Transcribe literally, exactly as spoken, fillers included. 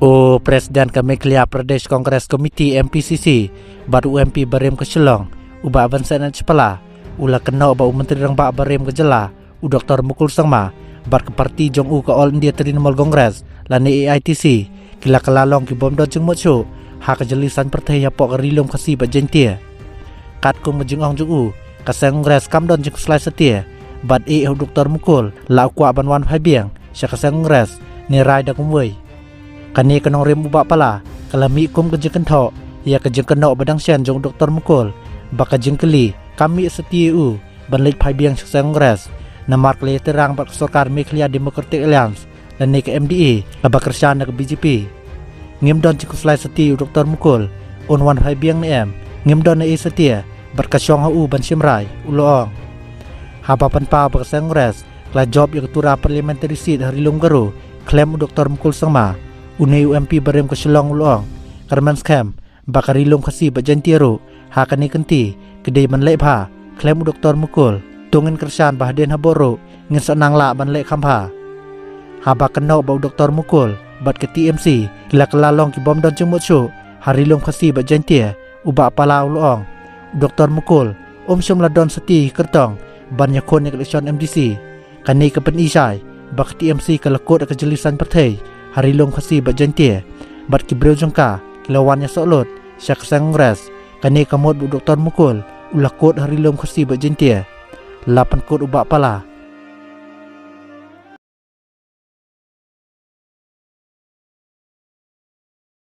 U President ka Meghalaya Pradesh Congress Committee, M P C C, bad u M P barim ka Shillong, u Bah Vincent H Pala, u la kynnoh ba u Myntri Rangbah barim ka jylla, u Doktor Mukul Sangma, bad ka parti jong u ka All India Trinamool Congress, lane A I T C, ki la kylla long ki bym don jingmut shuh ha ka jylli saiñ pyrthei hapoh ka Ri Lum Khasi bad Jaiñtia. Katkum ka jingong jong u, ka seng Congress kam don jingkhuslai satia, bad eh u Doktor Mukul la u kwah ban wan phai biang sha ka seng Congress ne rai da kumwei. Kane ka nongrim u Bah Pala ka la mih kum ka jingkynthoh ïa ka jingkynnoh ba dang shen jong u Doktor Mukul, ba ka jingkylli kam mih satia ïa u ban leit phai biang sha ka seng Congress, namar ka la ïatrang bad ka sorkar Meghalaya Democratic Alliance, lane ka M D A, kaba kyrshan na ka B J P. Ngim don jingkhuslai satia ïa u Doktor Mukul un wan phai biang ne em, ngim don ei ei satia bad ka shong ha u ban shim rai, u la ong. Haba pynpaw ba ka seng Congress ka la jop ïa ka Tura Parliamentary Seat ha Ri Lum Garo khlem u Doktor Mukul Sangma, une u M P barim ka Shillong u la ong, kyrmen skhem ba ka Ri Lum Khasi bad Jaiñtia ruh ha kane ka kynti ka dei ban leh bha khlem u Doktor Mukul. To ngin kyrshan ba hadien habud ruh ngin sa nang lah ban leh kham bha. Haba kynnoh ba u Doktor Mukul bad ka T M C ki la kylla long ki bym don jingmut shuh ha Ri Lum Khasi bad Jaiñtia, u Bah Pala u la ong, u Doktor Mukul um shym la don satia kyrtong ban ïakhun ïa ka election M D C. Kane ka pyni shai ba ka T M C ka la kut ïa ka jylli saiñ pyrthei ha Ri Lum Khasi bad Jaiñtia, bad ki briew jong ka ki la wan ïasoh lut sha ka seng Congress. Kane ka mut ba u Doktor Mukul u la kut ha Ri Lum Khasi bad Jaiñtia. La pynkut u Bah Pala